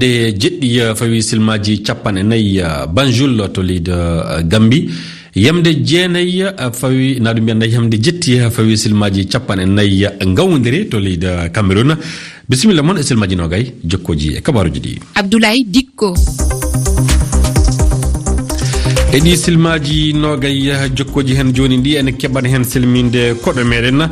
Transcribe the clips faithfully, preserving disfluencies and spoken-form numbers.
Yamde jeɗɗi, eh, fawi silmaaji cappanɗe nayi, eh, Banjul to leydi, eh, Gambi. Yamde jeenayi, eh, fawi, na ɗum mbiya nayi, yamde jetti, eh, fawi silmaaji cappanɗe nayi, eh, Ngawdere to leydi, eh, Cameroun. Bisimilla mon e silmaaji nogay, jokkooji e kabaaruji ɗi. Abdoulaye Dikko. E ɗi silmaaji nogay, eh, jokkooji hen jooni ɗi, ene keɓan hen selminde koɗo meɗen.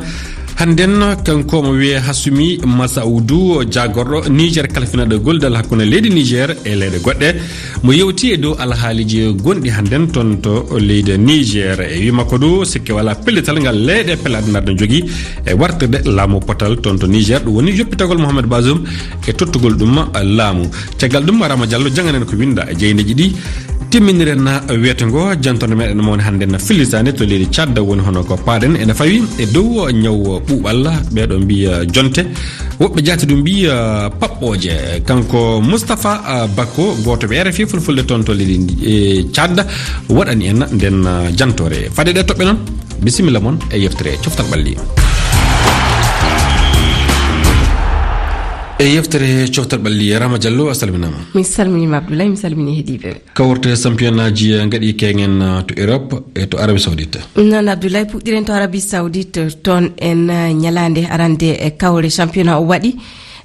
Hannden, kanko mo wiyee Hasumi Masaudu, jaagorɗo Niger, kalfinaɗo gollidal hakkunde leydi Niger e leyɗe goɗɗe. Mo yewti e dow alhaaliji gonɗi hannden toon to leydi Niger. E wii makko du, sikke wala pellital ngal leyɗe pelle aduna no jogii e wartirde laamu potal toon to Niger. Ɗum woni yoppitagol Mohamed Bazoum e tottugol ɗum laamu. Caggal ɗum, Rama Diallo jannganen ko winnda e jeyndeji ɗi. Timminiren weeto ngo, jantonde meɗen mo woni hannde na fillitaande to leydi Tchad, woni hono ko paaɗen ene fawi e dow ñaw ɓuuɓal, ɓeeɗo mbiya jonte, woɓɓe jaati ɗum mbiya paɓɓooje. Kanko Moustapha, ah, Bako, gooto ɓe R F I Fulfulde toon to leydi ndi, e Tchad, waɗani en nden, ah, jantoore. Fade ɗe toɓɓe noon, bisimilla mon e yeftere Coftal Ɓalli. E yeftere Coftal Ɓalli, Rama Diallo, a salminaama. Mi salminiima Abdoulaye, mi salmini heɗiiɓe. Kawrte sampiyonaaji ngaɗi keeŋen, uh, to Europe e to Arabie Saoudite. Noon, Abdoulaye, puɗɗiren to Arabie Saoudite. Toon en, uh, ñalaande arande e kawre championnat o waɗi.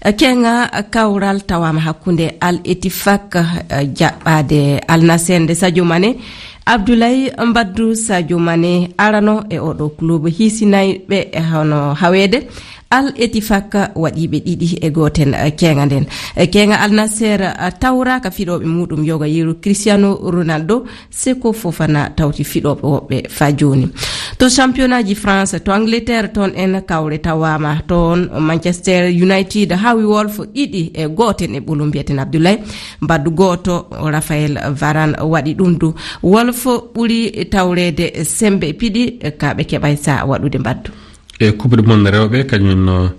Uh, keeŋa kawral tawaama hakkunde Al Ettifaq, uh, jaɓɓaade Al Nassr nde Sadio Mané. Abdoulaye, mbaddu Sadio Mané arano e oɗo club hisinayɓe e hono haweede. Al Ettifaq waɗiiɓe ɗiɗi e gooten, eh, keeŋa nden. Eh, keeŋa Al Nassr, eh, tawraaka fiɗooɓe muuɗum yoga yeru Cristiano Ronaldo, Seko Fofana tawti fiɗooɓe woɓɓe faa jooni. To championnatji France, to Angleterre, toon en kawre tawaama. Toon Manchester United hawi Wolf ɗiɗi e gooten e ɓolum mbiyaten Abdoulaye. Mbaddu gooto, Raphaël Varane waɗi ɗum du. Wolf ɓuri tawreede semmbe piɗi, ka ɓe keɓay saa waɗude mbaddu. E Coupe du Monde rewɓe, kañum no,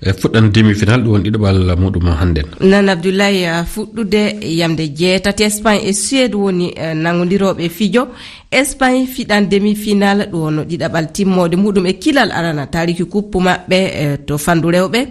e fuɗɗan demi-finale, ɗum woni ɗiɗaɓal muɗum hannden. Nan Abdoulaye, eh, fuɗɗude yamde jeetati, Espagne e Suède woni, eh, nanngondirooɓe fijo. Espagne fiɗan demi-finale, ɗum woni ɗiɗaɓal timmoode muɗum e kilal arana taariki kuppu maɓɓe, eh, to fandu rewɓe.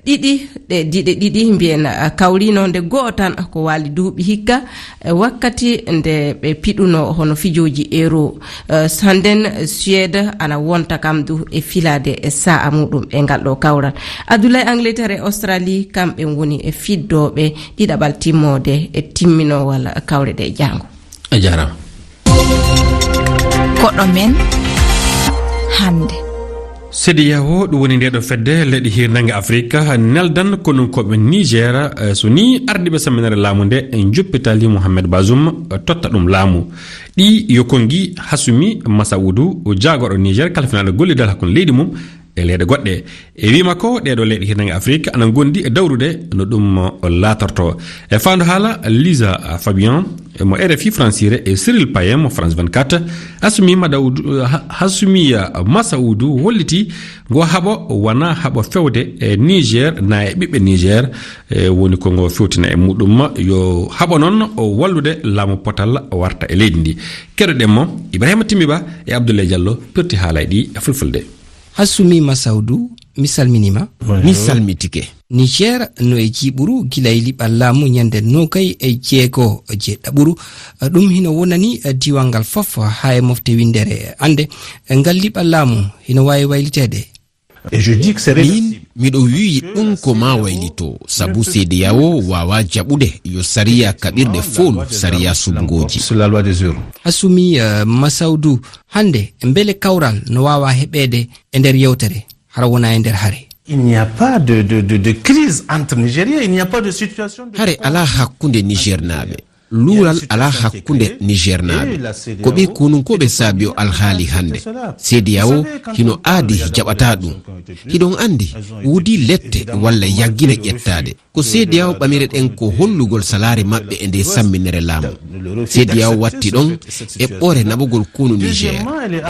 Ɗiɗi, ɗe diɗe ɗiɗi mbiyen, eh, kawrino nde go'o tan ko waali duuɓi hikka, eh, wakkati nde ɓe piɗuno hono fijooji Euro. Eh, hannden Suède ana wonta kam du e filaade e sa'a muɗum e ngal ɗo kawral. Abdoulaye, Angleterre e Australie, kamɓe ngoni e fiddooɓe ɗiɗaɓal timmoode e timminowal kawre ɗe jaango. A jaaraama. Koɗo men hannde. CEDEAO, ɗum woni nde ɗo fedde leyɗe hirnange Afrika, neldan konunkooɓe Niger, eh, so ni ardiiɓe samminere laamu nde, eh, njoppitaali Mohamed Bazoum, eh, totta ɗum laamu. Ɗi yo konngi Hasumi Masaudu, jaagorɗo Niger, kalfinaaɗo gollidal hakkunde leydi mum e leyɗe goɗɗe. E wii makko, ɗeeɗo leyɗe hirnange Afrika ana ngondi e dawrude no ɗum laatorto. E faandu haala, Lisa Fabian mo R F I Fransire e Cyril Payet mo France vingt-quatre, Hasumi Madaudu, ha-, Hasumi Masaudu holliti ngo haɓo wona haɓo fewde e Niger na e ɓiɓɓe Niger, e woni ko ngo fewtina e muɗum yo haɓo noon o wallude laamu potal warta e leydi ndi. Keɗoɗen mo, Ibrahima Timmiba e Abdoulaye Diallo pirti haala e ɗi e fulfulde. Hasumi Masaudu, mi salminiima. Mi salmitike. Niger no e jiiɓuru gila e liɓal laamu ñande nogay e jeego je ɗaɓuru. Ɗum hino wonani diiwal ngal fof haa e mofte winndere. Annde, ngal liɓal laamu hino waawi wayliteede. Min, miɗo wi'i ɗum ko ma waylito, sabu CEDEAO waawaa jaɓude yo sariya kaɓirɗe foolu sariya subngooji. Hasumi, eh, Masaudu, hannde, mbele kawral no waawa heɓeede e nder yewtere, hara wona e nder hare? Il n'y a pas de, de, de, de crise entre Nigériens, il n'y a pas de situation de... Hare alaa hakkunde Nigernaaɓe. Luural alaa hakkunde Nigernaaɓe. Ko ɓe konunkooɓe saabi o alhaali hannde. CEDEAO hino aadi jaɓata ɗum. Hiɗon anndi, woodi lette walla yaggina ƴettaade. Ko CEDEAO ɓamire ɗen ko hollugol salaare maɓɓe e nde samminere laamu. CEDEAO watti ɗon eɓɓoore naɓugol konu Niger.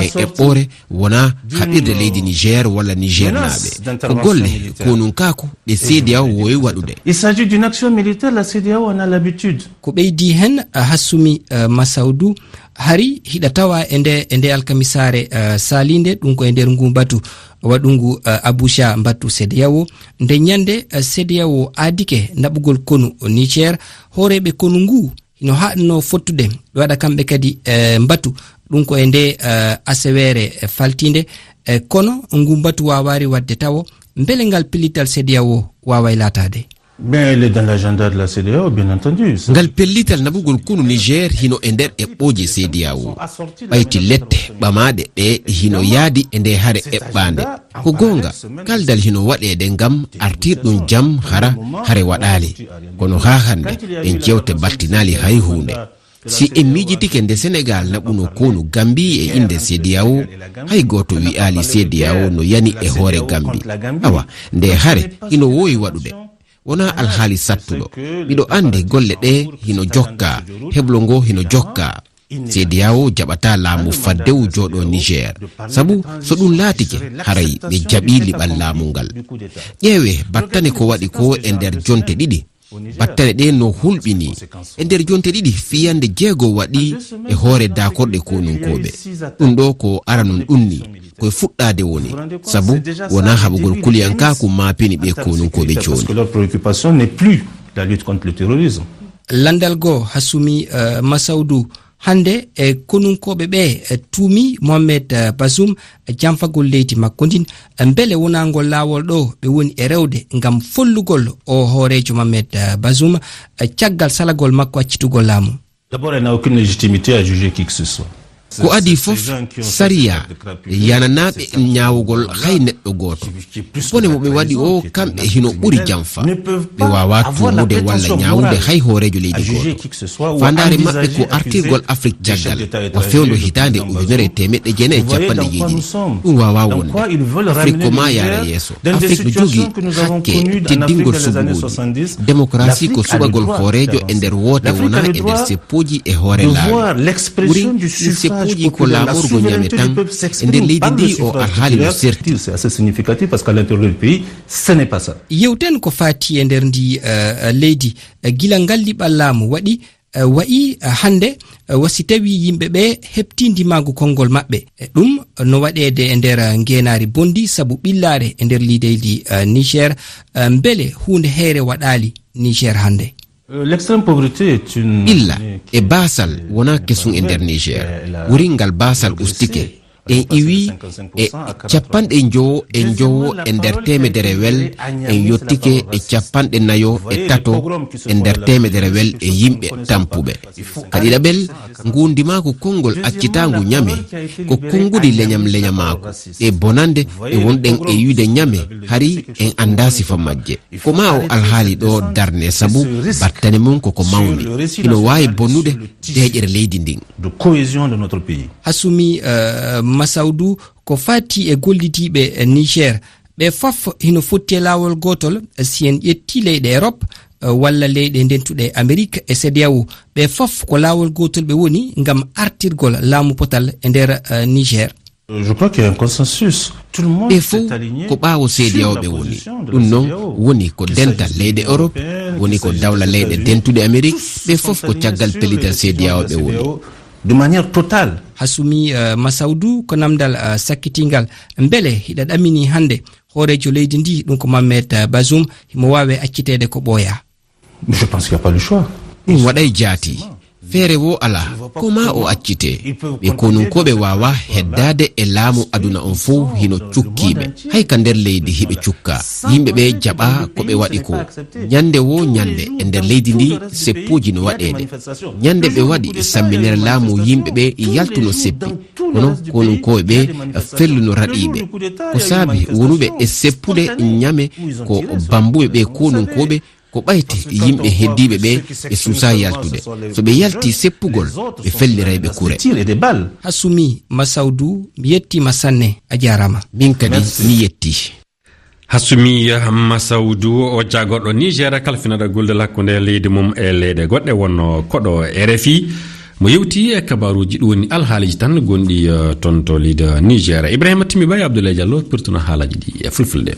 E eɓɓoore wona haɓirde leydi Niger walla Nigernaaɓe. Ko golle konunkaaku ɗe CEDEAO woowi waɗude. Il s'agit d'une action militaire, la CEDEAO en a l'habitude. Ko ɓeydi Heen, eh, Hassumi, eh, Masawdu, hari hiɗa tawa e nde, e nde alkamisaare, eh, saliinde, ɗum ko e nder ngu mbatu waɗungu, eh, Abuja mbatu CEDEAO. Nde ñande, eh, CEDEAO aadike naɓugol konu Niger, hooreeɓe konu ngu hino haɗno fottude ɓe waɗa kamɓe kadi, eh, mbatu, ɗum ko e nde, eh, aseweere, eh, faltiinde, eh, kono ngu mbatu waawaari waɗde tawo. Mbele ngal pellital CEDEAO waaway laataade? Mais elle est dans l'agenda de la CEDEAO, bien entendu. Ngal pellital naɓugol konu Niger hino e nder eɓɓooje CEDEAO. Ɓayti lette ɓamaaɗe ɗe hino yaadi e nde hare eɓɓaande. Ko goonga, kaldal hino waɗeede ngam artirɗum jam hara hare waɗaali. Kono haa hannde, ɗen jewte battinaali hay huunde. Si en miijitike nde Senegaal naɓuno konu Gambi e innde CEDEAO, hay gooto wi'aali CEDEAO no yani e hoore Gambi. Awa, nde hare hino woowi waɗude. Wonaa alhaali sattuɗo. Miɗo anndi golle ɗe hino jokkaa, heblo ngo hino jokkaa. CEDEAO jaɓataa laamu faddewu jooɗo Niger. Sabu so ɗum laatike, haray ɓe jaɓii liɓal laamu ngal. Ƴeewee battane ko waɗi ko e nder jonte ɗiɗi. Battane ɗe no hulɓinii. E nder jonte ɗiɗi, fiyannde jeego waɗi e hoore daakorɗe konunkooɓe. Ɗum ɗo ko aranun ɗum ni, ko e fuɗɗaade woni. Sabu wonaa haɓugol kuliyankaaku maapini ɓe konunkooɓe jooni. Parce que leur préoccupation n'est plus la lutte contre le terrorisme. Lanndal goo, Hassumi, eh, Masawdu, hannde, e konunkooɓe ɓe, e, tuumi Mohamed, e, Bazoum, e, janfagol leydi makko ndin. E, mbele wonaa ngol laawol ɗo ɓe woni e rewde ngam follugol o hooreejo Mohamed, e, Bazoum, e, caggal salagol makko accitugol laamu? D'abord, elle n'a aucune légitimité à juger qui que ce soit. Ko adii fof, sariya yananaaɓe ñaawugol hay neɗɗo gooto. Bone mo ɓe waɗi o, kamɓe hino ɓuri janfa. Ɓe waawaa tuumude walla ñaawude hay hooreejo leydi gooto. Faandaare maɓɓe ko artirgol Afrik caggal, wa fewndo hitaande ujunere e teemeɗɗe jeenayi e capanɗe jeeɗiɗi. Ɗum waawaa wonde. Afrik ko maa yaara yeeso. Afrik no jogii hakke teddingol suɓngooji. Démocratie ko suɓagol hooreejo e nder woote, wonaa e nder seppuuji e hoore laawi. Ɓuri ɗin seppuuji ko laamorgo ñame tan. E nder leydi ndi, o alhaali no serti. C'est assez significatif parce qu'à l'intérieur du pays, ce n'est pas ça. Yewten ko faati e nder ndi, eh, leydi, eh, gila ngal liɓal laamu waɗi, eh, wayi, eh, hannde, eh, wa si tawi yimɓe ɓe heɓtii ndimaagu konngol maɓɓe. Eh, ɗum no waɗeede e nder, eh, ngeenaari bonndi sabu ɓillaare e nder leydi, eh, Niger. Eh, mbele huunde heyre waɗaali Niger hannde? Euh, l'extrême pauvreté est une... Illa e baasal wonaa kesun e nder Niger. Wuringal baasal ustike. En iwi e capanɗe njowo e njowo e nder teemedere wel, en yottike e capanɗe nayo e tato e nder teemedere wel e yimɓe tampuɓe. Ka ɗiɗaɓel, ngu ndimaaku konngol accitaangu ñame ko konngudi leñam leñamaaku. E bonande e wonɗen e wiide ñame, hari en anndaa sifa majje. Ko maa o alhaali ɗo darne sabu battane mum koko mawni. Hino waawi bonnude deeƴere leydi ndin. De cohésion de notre pays. Hassumi, eh, Masawdu, ko faati e gollidiiɓe, eh, Niger, ɓe fof hino fotti e laawol gootol, eh, si en ƴetti leyɗe Europe, eh, walla leyɗe ndentuɗe Amerik e CEDEAO, ɓe fof ko laawol gootol ɓe woni ngam artirgol laamu potal e nder, eh, Niger. Je crois qu'il y a un consensus. Tout le monde s'est aligné sur la position de la CEDEAO. Ɓe fof ko ɓaawo CEDEAO ɓe woni. Ɗum noon woni ko dental leyɗe Europe, woni ko dawla leyɗe dentuɗe Amerik, ɓe fof ko caggal pellital CEDEAO ɓe woni. De manière totale. Hassumi, eh, Masawdu, ko namdal, eh, sakkitingal. Mbele hiɗa ɗamini hannde hooreejo leydi ndi, ɗum ko Mohamed, eh, Bazoum, himo waawe acciteede ko ɓooyaa? Je pense qu'il y a pas le choix. Ɗum waɗay jaati. Feere wo alaa. Ko maa o accite. Ɓe konunkooɓe waawaa heddaade e laamu aduna on fow hino cukkiiɓe. Hay ka nder leydi hiɓe cukkaa. Yimɓe ɓe jaɓaa ko ɓe waɗi ko. Ñande wo ñande e nder leydi ndi seppuuji no waɗeede. Ñande ɓe waɗi samminere laamu, yimɓe ɓe yaltuno seppi. Kono konunkooɓe ɓe felluno raɗiiɓe. Ko saabi wonuɓe e seppude ñame ko bambuɓe ɓe konunkooɓe, ko ɓayti yimɓe heddiiɓe ɓe ɓe suusaa yaltude. So ɓe yalti seppugol, ɓe felliray ɓe kure. Hassumi Masawdu, mi yettiima sanne, a jaaraama. Min kadi mi yettii. Hassumi Masawdu, o jaagorɗo Niger, kalfinaaɗo gollal hakkunde leydi mum e leyɗe goɗɗe, wonno koɗo R F I. Mo yewti e kabaaruuji, ɗum woni alhaaliiji tan gonɗi, eh, toon to leydi Niger. Ibrahima Timmi Ba e Abdoulaye Diallo pirtuno haalaaji ɗi e fulfulde.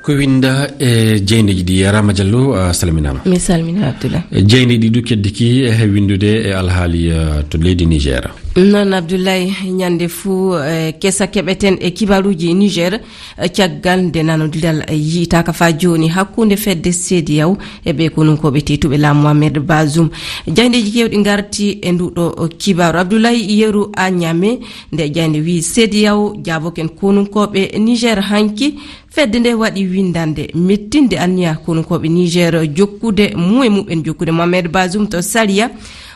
Ko winnda e jeyneeji ɗi, Rama Diallo, a salminaama. Mi salmina, Abdoulaye. E jeyneeji ɗi du keddiki e winndude e alhaali, eh, to leydi Niger. Noon, Abdoulaye, ñande fuu, eh, kesa keɓeten e kibaruuji Niger, eh, caggal nde nanondiral, eh, yiytaaka faa jooni hakkunde fedde C D A O e ɓee konunkooɓe teetuɓe laamu Mohamed Bazoum. Jayneeji keewɗi ngarti e nduɗo kibaaru. Abdoulaye, yeru a ñame nde jaynde wiyi C D A O jaaboken konunkooɓe Niger hanki. Fedde nde waɗi winndannde mettinde anniya konunkooɓe Niger jokkude muye muɓɓen, jokkude Mohamed Bazoum to sariya,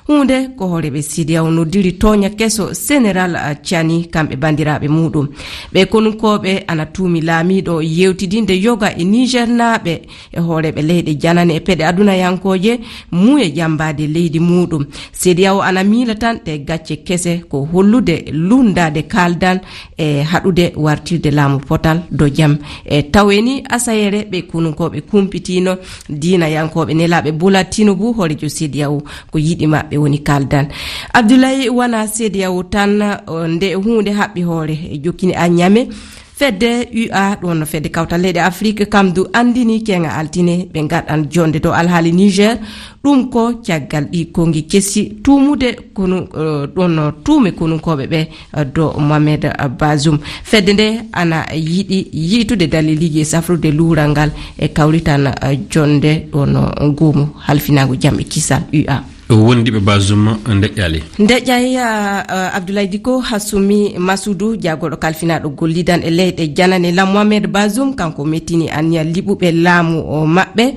huunde ko hooreeɓe C D A O noddiri tooña keso. Général Tchani, kamɓe banndiraaɓe muuɗum. Ɓee konunkooɓe ana tuumi laamiiɗo yewtidinde yoga e Nigernaaɓe e hooreeɓe leyɗe janane e peɗe adunayankooje, muye ƴammbaade leydi muuɗum. C D A O ana miila tan ɗe gacce kese ko hollude lunndaade kaaldan e haɗude wartirde laamu potal do jam. E tawee ni asayere ɓe konunkooɓe kumpitiino diinayankooɓe nelaaɓe Bola Tinubu, hooreejo C D A O, ko yiɗi maɓɓe woni kaaldan. Abdoulaye, wona C D A O tan, o, nde huunde haɓɓi hoore, e jokkini a ñame. Fedde U A, ɗum wonno fedde kawtal leyɗe Afrik, kam du anndini keŋa altine ɓe ngaɗan jonde dow alhaali Niger. Ɗum ko caggal ɗi konngi kesi tuumude konu, eh, ɗon tuume konunkooɓe ɓe, eh, do Mohamed Bazoum. Fedde nde ana yiɗi yiitude daliliji e safrude luural ngal e kawrital, eh, jonde ɗon goomu halfinaagu jam e kisal U A. Wondiɓe Bazoum ndeƴƴaali. Ndeƴƴaay, eh, Abdoulaye Diko, Hassoumi Massoudou, jagorɗo kalfinaaɗo gollidan e leyɗe janane lam Mohamed Bazoum, kanko mettini anniya liɓuɓe laamu o maɓɓe.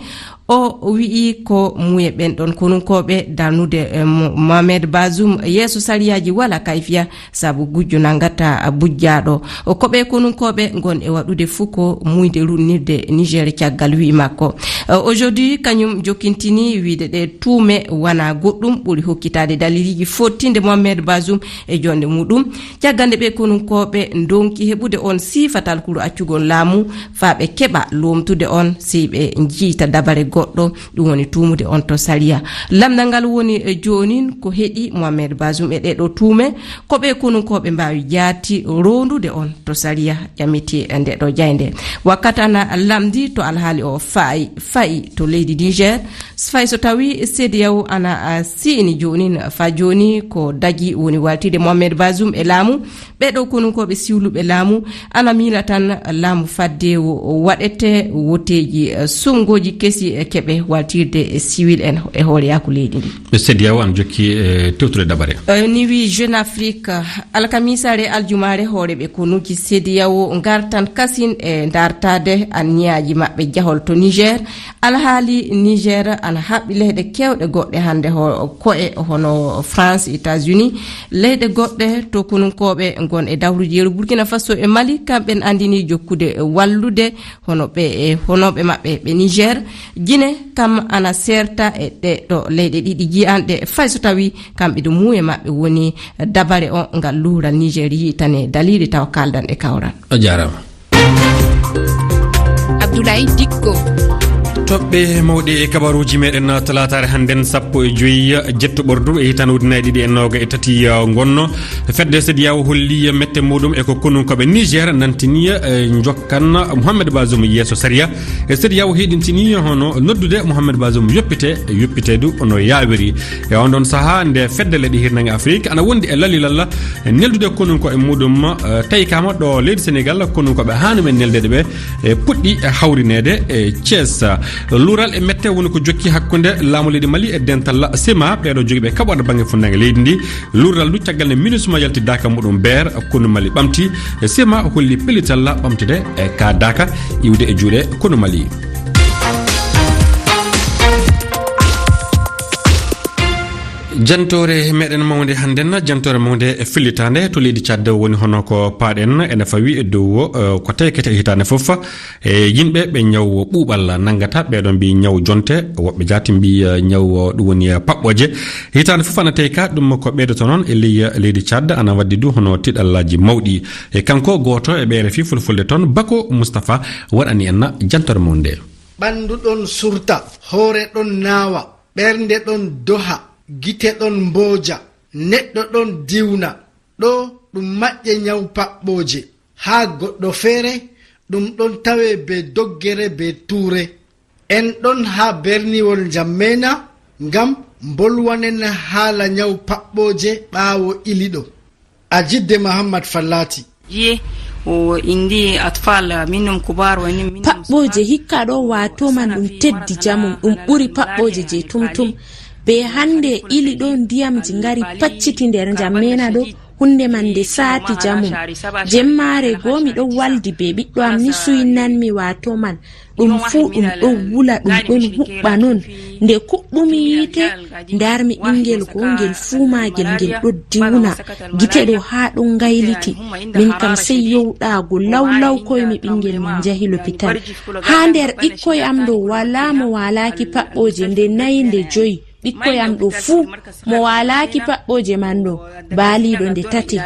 O wi'i ko muye ɓen ɗon konunkooɓe darnude, eh, Mo-, Mohamed Bazoum yeeso sariyaaji wala kayfiya, sabu gujjo nangata bujjaaɗo. O ko ɓe konunkooɓe ngon e waɗude fuu ko muyde ruɗnirde Niger caggal wi'i makko. Eh, aujourd'hui, kañum jokkintini wiide ɗe tuume wana goɗɗum ɓuri hokkitaade daliliji fottinde Mohamed Bazoum e jonde muɗum. Caggal nde ɓe konunkooɓe ndonki heɓude on siifa talkuru accugol laamu, faa ɓe keɓa loomtude on, sey ɓe njiyta dabare goɗɗo, ɗum woni tuumude on to sariya. Lamndal ngal woni, eh, joonin ko heɗi Mohamed Bazoum e ɗee ɗoo tuume, ko ɓe konunkooɓe mbaawi jaati roondude on to sariya ƴamiti e nde ɗoo jaynde. Wakkati ana lamndi to alhaali o fayi, fayi to leydi Niger, fay so tawi C D A O ana, ah, siini joonin, faa jooni ko dagi woni waltide Mohamed Bazoum e laamu. Ɓee ɗoo konunkooɓe siwluɓe laamu ana miila tan laamu faddeewo waɗete woteeji, eh, suɓngooji kesi, eh, keɓe waltirde, eh, siwil en e hooreyaaku leydi ndi. C D A O ana jokki, eh, tewtude dabare. Eh, ni wi'i Jeune Afrique, alkamiisa e aljumaare hooreeɓe konuuji C D A O ngartan kasin e ndaartaade anniyaaji maɓɓe jahol to Niger. Alhaali Niger ana haɓɓi leyɗe keewɗe goɗɗe hannde ho-, ko'e hono France, États-Unis, leyɗe goɗɗe to konunkooɓe ngon e dawrude yeru. Burkina Faso e Mali, kamɓen anndini jokkude wallude hono ɓe e honooɓe maɓɓe ɓe Niger. Gine kam ana seerta e ɗee ɗoo leyɗe ɗiɗi jiyanɗe, fay so tawi kamɓe du muuye maɓɓe woni dabare o ngal luural Niger yiitane daliili tawa kaaldan e kawral. A jaaraama. Abdoulaye Dikko. Toɓɓe mawɗe e kabaruuji meɗen talaataare hannden, sappo e joy jetto ɓordu e hitaande ujunnaji ɗiɗi e nooga e tati, uh, ngonno. Fedde C D A O holli mette muɗum e ko konunkooɓe Niger nantini, eh, njokkan Mohamed Bazoum yeeso sariya. E C D A O hiɗintini hono noddude Mohamed Bazoum yoppite, yoppite du no yaawiri. E on ɗon sahaa, nde fedde leyɗe hirnaange Afrik ana wondi e lalli lalla, e neldude konunkooɓe muɗum, eh, tawi kama ɗo leydi Senegal, konunkooɓe haanum en neldeede ɓe, e puɗɗi e hawrineede e Thiès. Luural e mette woni ko jokki hakkunde laamu leydi Mali e dental sema, ɓeeɗo jogiiɓe kaɓorɗe bannge funnaange leydi ndi. Luural du caggal nde MINUSMA yalti daaka muɗum beer, konu Mali ɓamti. E sema holli pellital ɓamtude e ka daaka iwde e juuɗe konu Mali. Jantoore meɗen mawnde hannden, jantoore mawnde e fillitaande to leydi Tchad woni hono ko paaɗen ene fawi e dow, eh, ko teekete e hitaande fof. E yimɓe ɓe ñaw ɓuuɓal nanngata, ɓeeɗo mbii ñaw jonte, woɓɓe jaati mbii, eh, ñaw, eh, ɗum woni, eh, paɓɓooje. Hitaande fof ana teyka ɗum ko ɓeydoto noon e ley, eh, leydi Tchad, ana waɗdi du hono tiɗallaaji mawɗi. E kanko gooto e ɓe R F I Fulfulde toon, Bako Moustapha waɗani en jantoore mum nde. Ɓanndu ɗon surta, hoore ɗon naawa, ɓernde ɗon doha, gite ɗon mbooja, neɗɗo ɗon diwna. Ɗo ɗum maƴƴe ñaw paɓɓooje. Haa goɗɗo feere Ɗum ɗon tawee bee doggere bee tuure. En ɗon haa berniwol Njammeena ngam mbolwanen haala nyaw paɓɓooje ɓaawo iliɗo. A jidde Mahammad Fallati. Ye, o indi atfal minum kubar wa nim minum. Paɓɓooje hikka ɗo, waato man ɗum teddi jamum, ɗum ɓuri paɓɓooje je tumtum. Be hannde ili ɗo ndiyamji ngari pacciti nder Njammeena ɗo, hunnde man nde saati jamum. Jemmaare goo mi ɗon waldi be ɓiɗɗo am ni suyinnanmi waato man. Ɗum fuu ɗum ɗon wula, ɗum ɗon huɓɓa non. Nde kuɓɓumi yiite, ndarmi ɓinngel goo, ngel fuu maagel ngel ɗon diwna. Gite ɗo haa ɗon ngayliti. Min kam sey yowɗaago lawlaw koymi ɓinngel min njahi lopital. Haa nder ɓikkoy am ɗo walaa mo waalaaki paɓɓooje nde nayi nde joyi. Ɓikkoy am ɗo fuu mo waalaaki paɓɓooje man ɗo baaliiɗo nde tati.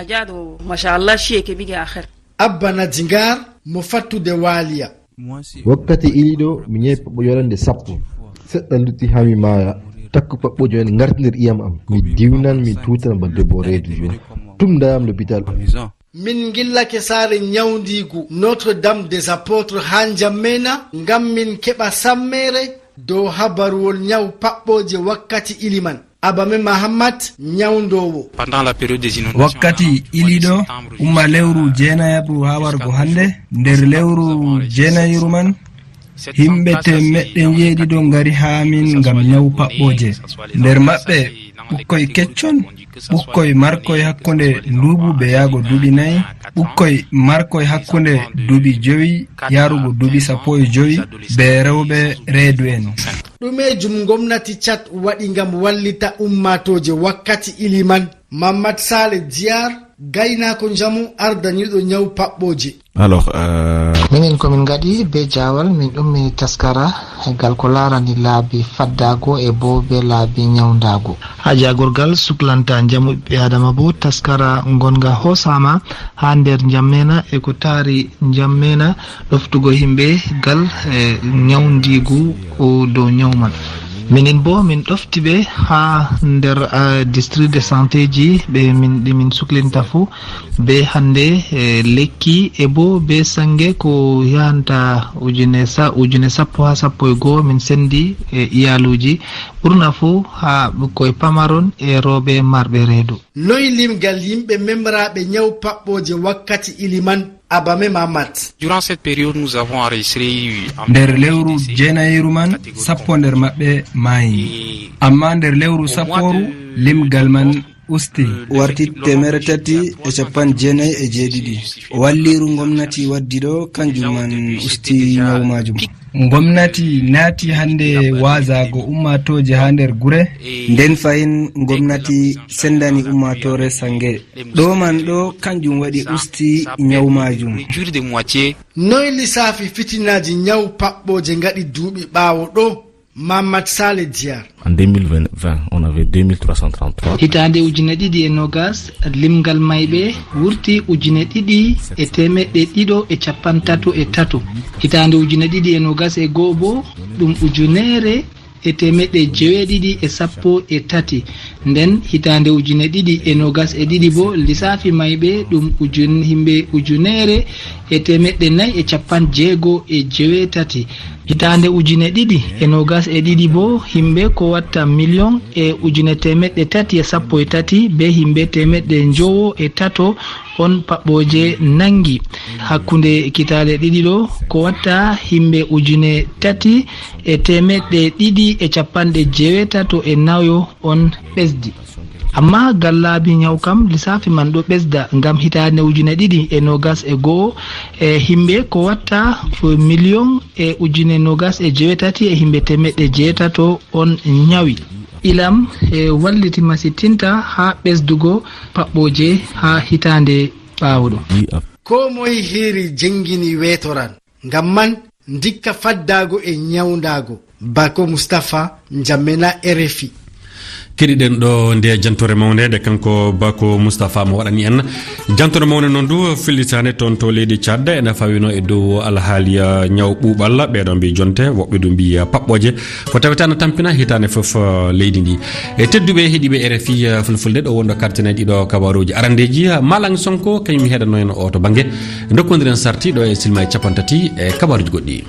Abba Nadingar mo fattude waaliya. Wakkati iliɗo mi nyawi paɓɓo yolande sappo. Seɗɗa lutti haa mi maaya. Takku paɓɓojo en ngarti nder iyam am. Mi diwnan, mi tutan ba debbo reedu jo. Tum ndayam lopital. Min ngillake saare nyawndiigu Notre Dame des Apôtres haa Njammeena ngam min keɓa sammeere dow habaruwol nyaw paɓɓoje wakkati iliman. Abame Mahamat, nyawndoowo. Pendant la période des inondations, wakkati iliɗo umma lewru jeenayaɓru haa wargo hannde, nder lewru jeenayiru man, himɓe temeɗɗe njeeɗiɗo ngari haa min ngam nyawu paɓɓooje. Nder maɓɓe, ɓukkoy keccon, ɓukkoy markoy hakkunde nduuɓu be yaago duuɓi nayi, ɓukkoy markoy hakkunde duuɓi jowi yaarugo duuɓi sappo e jowi, be rewɓe reedu'en. Ɗumeejum ngomnati Cad waɗi ngam wallita ummaatooje wakkati iliman? Mamat Sale Diyar, gaynaako njamu ardaniiɗo nyawu paɓɓooje. Alors, euh, minen ko min ngaɗi be jaawal, min ɗummi taskara e gal ko laarani laabi faddaago e bo be laabi nyawndaago. Haa jaagorgal suklanta njamu ɓiɓɓe Aadama bo, taskara ngonga hoosaama haa nder Njammeena e ko taari Njammeena, ɗoftugo himɓe gal e nyawndiigu o dow nyawu man. Minin bo min ɗofti ɓe haa nder, ah, district de santé ji ɓe min, ɗi min suklinta fuu, be hannde, eh, lekki e bo be sannge ko yahanta ujune sa-, ujune sappo haa sappo e go'o min senndi e iyaaluuji, ɓurna fuu haa ɓukkoy pamaron e rewɓe marɓe reedu. Noy limgal yimɓe memraaɓe nyawu paɓɓooje wakkati iliman? Abame Mamat. Durant cette période, nous avons enregistré en nder lewru jeenayiru man, sappo nder maɓɓe maayi. Amma nder lewru sappooru, limgal man usti. Warti teemeɗɗe tati e capanɗe jeenayi e jeeɗiɗi. Walliiru ngomnati waddi ɗo, kanjum man usti nyawu maajum. Ngomnati naati hannde waazaago ummaatooje haa nder gure. Nden fahin ngomnati senndani ummaatoore sannge. Ɗo man ɗo, kanjum waɗi usti nyawu maajum. Noy lisaafi fitinaaji nyawu paɓɓooje ngaɗi duuɓi ɓaawo ɗo? Mamat Sale Diyar. En deux mille vingt, on avait deux mille trois cent trente-trois. Hitaande ujine ɗiɗi e noogas, limgal mayɓe wurti ujine ɗiɗi e teemeɗɗe ɗiɗo e capanɗe tato e tato. Hitaande ujine ɗiɗi e noogas e go'o bo, ɗum ujuneere e teemeɗɗe jeweeɗiɗi e sappo e tati. Nden hitaande ujine ɗiɗi e noogas e ɗiɗi bo, lisaafi mayɓe ɗum ujun-, himɓe ujuneere e teemeɗɗe nayi e capanɗe jeego e jeweetati. Hitaande ujine ɗiɗi e noogas e ɗiɗi bo, himɓe ko watta miliyon e ujine teemeɗɗe tati e sappo e tati be himɓe teemeɗɗe njowo e tato on paɓɓooje nangi. Hakkunde kitaale ɗiɗi ɗo, ko watta himɓe ujune tati e teemeɗɗe ɗiɗi e capanɗe jeweetato e nayo on ɓesdi. Amma gal laabi nyawu kam, lisaafi man ɗo ɓesda ngam hitaande ujune ɗiɗi e noogas e go'o, e himɓe ko watta miliyon e ujune noogas e jeweetati e himɓe teemeɗɗe jeetato on nyawi. Ilam e walliti masitinta haa ɓesdugo paɓɓooje haa hitaande ɓaawo ɗo. Koo moy hiiri jengini weetoran. Ngam man, ndikka faddaago e nyawndaago. Bako Mustapha, Njamena, R F I. Keɗiɗen ɗo nde jantore mawnde nde kanko Bako Moustapha mo waɗani en. Jantore mawnde noon du fillitaande toon to leydi Tchad ene fawino e dow alhaaliya ñaw ɓuuɓal, ɓeeɗo mbi jonte, woɓɓe du mbi paɓɓooje. Ko tawata na tampina hitaande fof, eh, leydi ndi. E tedduɓe heɗiiɓe R F I, eh, Fulfulde, ɗo wonɗo kartene ɗiɗo kabaruuji arandeeji, eh, Malang Sonko, kañum heɗano en o to bannge. Ndokkondiren sarti ɗo e silma e capanɗe tati e kabaruuji goɗɗi.